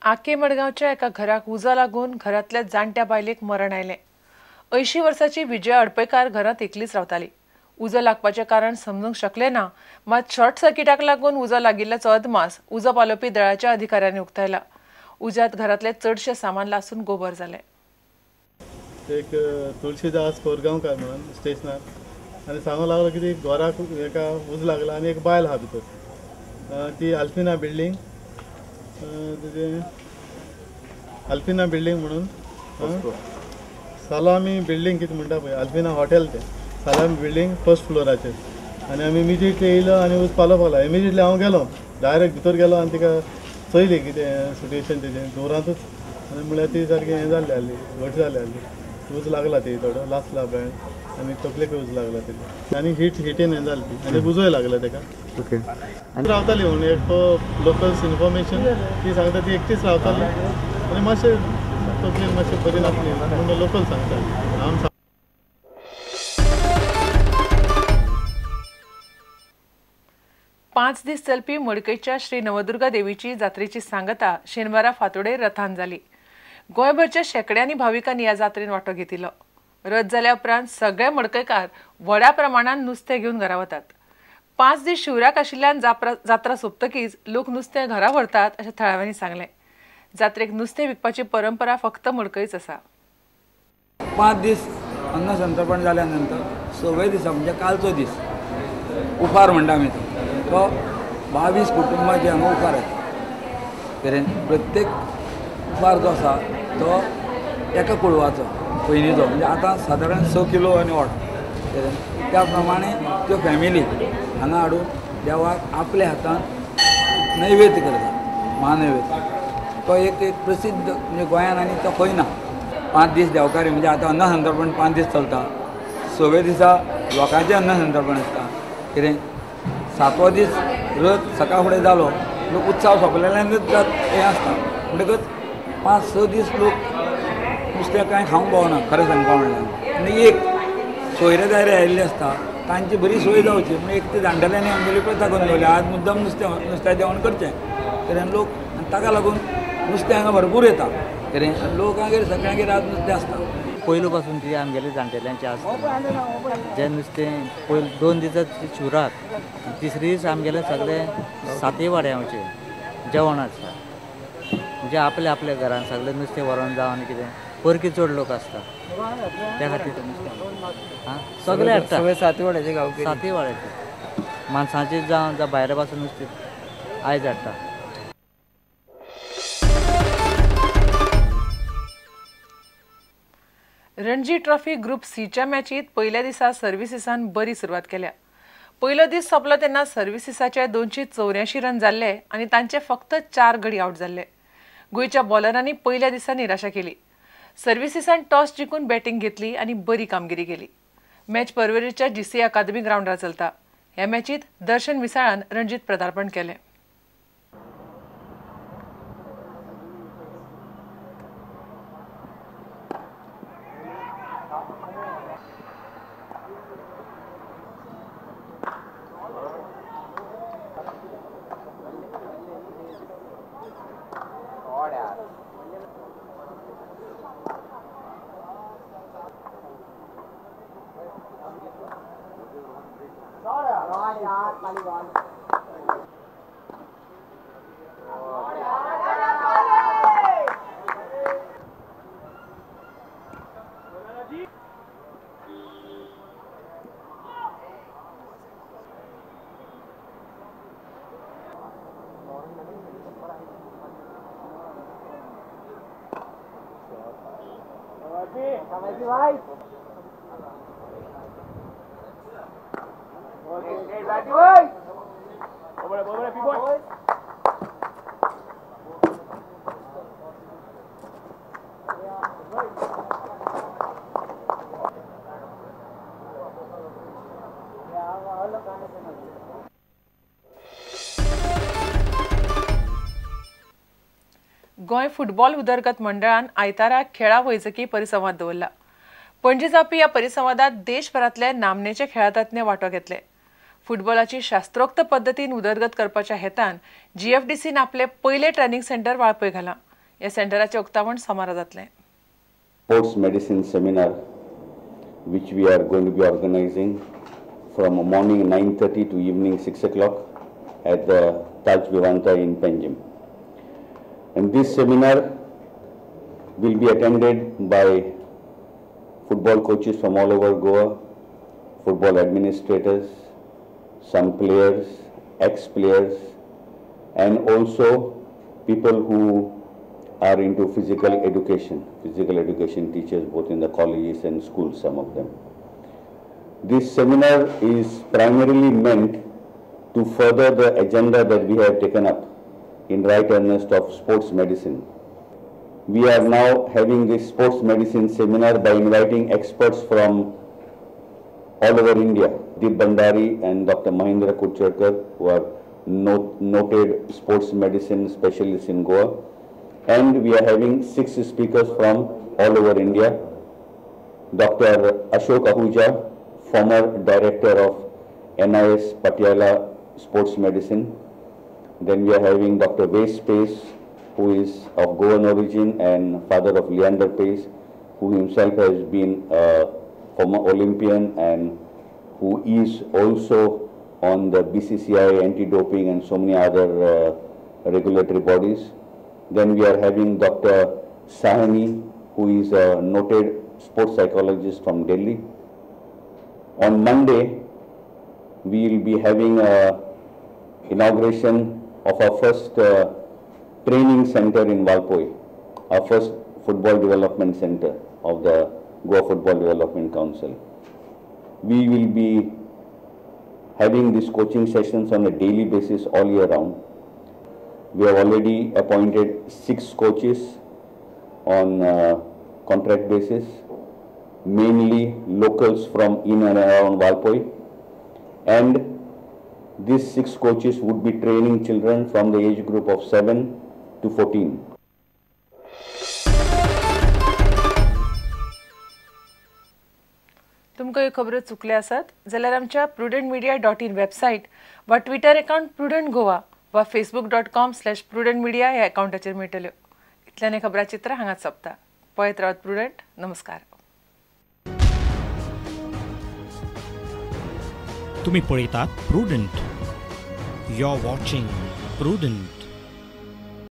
आके मडगांवच्या एका घराक उजो लागून घरांतल्या जाणट्या बायलेक मरण आयलें. 80 वर्साची विजया अडपयकार घरांत एकलीच रावताली. उजो लागपाचें कारण समजूंक शकलें ना, मात शॉर्ट सर्किटाक लागून उजो लागिल्ल्याचो अदमास उजो पालोवपी दळाच्या अधिकाऱ्यांनी उक्तायला. उज्यांत घरांतलें चडशें सामान लासून गोबर जालें. एक तुळशीदास कोरगांवकार म्हणून स्टेशनार आनी सांगूंक लागलो की घराक एका उजो लागला आनी एक बायल आहा भितर, ती अल्फिना बिल्डींग, तुजें अल्फिना बिल्डींग म्हणून सलामी बिल्डींग कितें म्हणटा पळय, अल्फिना हॉटेल तें सलामी बिल्डींग फर्स्ट फ्लोराचेर. आनी आमी इमिजिएटली येयलो आनी उजो पालोवपाक लागलो. इमिजिएटली हांव गेलो, डायरेक्ट भितर गेलो आनी तिका चोयली कितें सिट्युएशन तेजें दवरांतूच, आनी म्हणल्यार ती सारकी हें जाल्ली आहली, घट जाल्ली आहली. उजो लागला ती थोडो लासला बेण आनी तकलेकूय उजो लागला तिका आनी हिटीन हें जाली ती आनी उजोय लागला तेका. ओके, आनी रावताली म्हणून एक लोकल्स इन्फॉर्मेशन ती सांगता ती एकटीच रावताली आनी मातशें तकलेन मातशें बरी नासली म्हणून लोकल सांगता. हांव 5 दीस चलपी मडकयच्या श्री नवदुर्गा देवीची जात्रेची सांगता शेनवारा फांतोडेर रथान जाली. गोंयभरच्या शेंकड्यांनी भाविकांनी ह्या जात्रेन वांटो घेतिल्लो. रथ जाल्या उपरांत सगळे मडकयकार व्हडा प्रमाणान नुस्तें घेवन घरा वतात. 5 दीस शिवराक आशिल्ल्यान जात्रा सोंपतकीच लोक नुस्तें घरा व्हरतात अशें थळाव्यांनी सांगलें. जात्रेक नुस्तें विकपाची परंपरा फक्त मडकयच आसा. 5 दीस अन्न संतर्पण जाल्या नंतर 6व्या दिसा म्हणजे कालचो दीस उपार म्हणटा आमी, तो 22 कुटुंबाचे हांगा उपार येता. प्रत्येक उपार जो आसा तो एका कुळवाचो पयलींचो, म्हणजे आतां सादारण 6 किलो आनी वाट, त्या प्रमाणे त्यो फॅमिली हांगा हाडून देवाक आपल्या हातान नैवेद्य करता, महानैवेद्य. तो एक एक प्रसिद्ध म्हणजे गोंयान आनी तो खंय ना. 5 दीस देवकारी म्हणजे आतां अन्न संतर्पण 5 दीस चलता. 6व्या दिसा लोकांचें अन्न संतर्पण आसता. कितें 7वो दीस रथ सकाळ फुडें जालो, लोक उत्सव सोंपलेल्यानूच हें आसता. म्हणटकच 5-6 दीस लोक नुस्तें कांय खावंक पावना खरें सांगपा म्हणल्यार. आनी एक सोयरे दायरे आयिल्ले आसता तांची बरी सोय जावची म्हणून एक ते जाणटेल्यांनी आमगेली प्रथा करून दवरली, आज मुद्दम नुस्तें जेवण करचें. तरेन लोक आनी ताका लागून नुस्तें हांगा भरपूर येता. कितें लोकांगेर सगळ्यांगेर आज नुस्तें आसता. पयलू पासून ती आमगेले जाणटेल्यांचे आसता जे नुस्तें पयलीं 2 दिसा शिवराक, तिसरे दीस आमगेले सगळे सातय वाड्यांचे जेवण आसता. म्हणजे आपल्या आपल्या घरान सगळे नुस्तें व्हरोन जावं आनी कितें परकी चड लोक आसता त्या खातीर आं सगळे हाडटा. सातय वाड्याचे गांव, सातय वाड्याचे माणसांचे जावं जावं भायरे पासून नुस्तें आयज हाडटा. रणजी ट्रॉफी ग्रुप सीच्या मॅचीत पयल्या दिसा सर्व्हिसीसान बरी सुरवात केल्या. पयलो दीस सोंपलो तेन्ना सर्व्हिसीसाचे 284 रन जाल्ले आनी तांचे फक्त 4 गडी आवट जाल्ले. गोंयच्या बॉलरांनी पयल्या दिसा निराशा केली. सर्व्हिसीसान टॉस जिखून बॅटींग घेतली आनी बरी कामगिरी केली. मॅच परवरीच्या जीसी अकादमी ग्रावंडार चलता. ह्या मॅचीत दर्शन मिसाळान रणजीत पदार्पण केलें. गोंय फुटबॉल उदरगत मंडळान आयतारा खेळा वैजकी परिसंवाद दवरला. पणजे जावपी ह्या परिसंवादात देशभरांतले नामनेचे खेळातज्ञ वांटो घेतले. फुटबॉलाची शास्त्रोक्त पद्दतीन उदरगत करपाच्या हेतान जीएफडीसीन आपले पयले ट्रेनिंग सेंटर वाळपय घालां. ह्या सेंटराचें उक्तावण सोमारा जातलें. Sports medicine seminar which we are going to be organizing from morning 9:30 to evening 6 o'clock at the Taj Vivanta in Panjim. And this seminar will be attended by football coaches from all over Goa, football administrators, some players, ex-players, and also people who are into physical education teachers both in the colleges and schools, some of them. This seminar is primarily meant to further the agenda that we have taken up in right earnest of sports medicine. We are now having this sports medicine seminar by inviting experts from all over India, Deep Bhandari and Dr. Mahendra Kucharkar, who are noted sports medicine specialists in Goa. And we are having 6 speakers from all over India. Dr. Ashok Ahuja, former director of NIS Patiala Sports Medicine. Then we are having Dr. Wes Pace, who is of Goan origin and father of Leander Pace, who himself has been a former Olympian and who is also on the BCCI anti-doping and so many other regulatory bodies. Then we are having Dr. Sahani, who is a noted sports psychologist from Delhi. On Monday, we will be having an inauguration of our first training center in Valpoi, our first football development center of the Goa Football Development Council. We will be having these coaching sessions on a daily basis all year round. We have already appointed 6 coaches on contract basis, mainly locals from in and around Valpoi, and these 6 coaches would be training children from the age group of 7 to 14. तुमकां ह्यो खबरो चुकल्या आसत जाल्यार आमच्या prudentmedia.in website वा Twitter account prudent Goa वा facebook.com/prudentmedia ह्या अकाउंटाचेर मेळटल्यो. इतल्यान हें खबराचित्र हांगाच सोंपता. पळयत रावात प्रुडंट. नमस्कार. तुम्ही पळयतात Prudent. You are watching Prudent.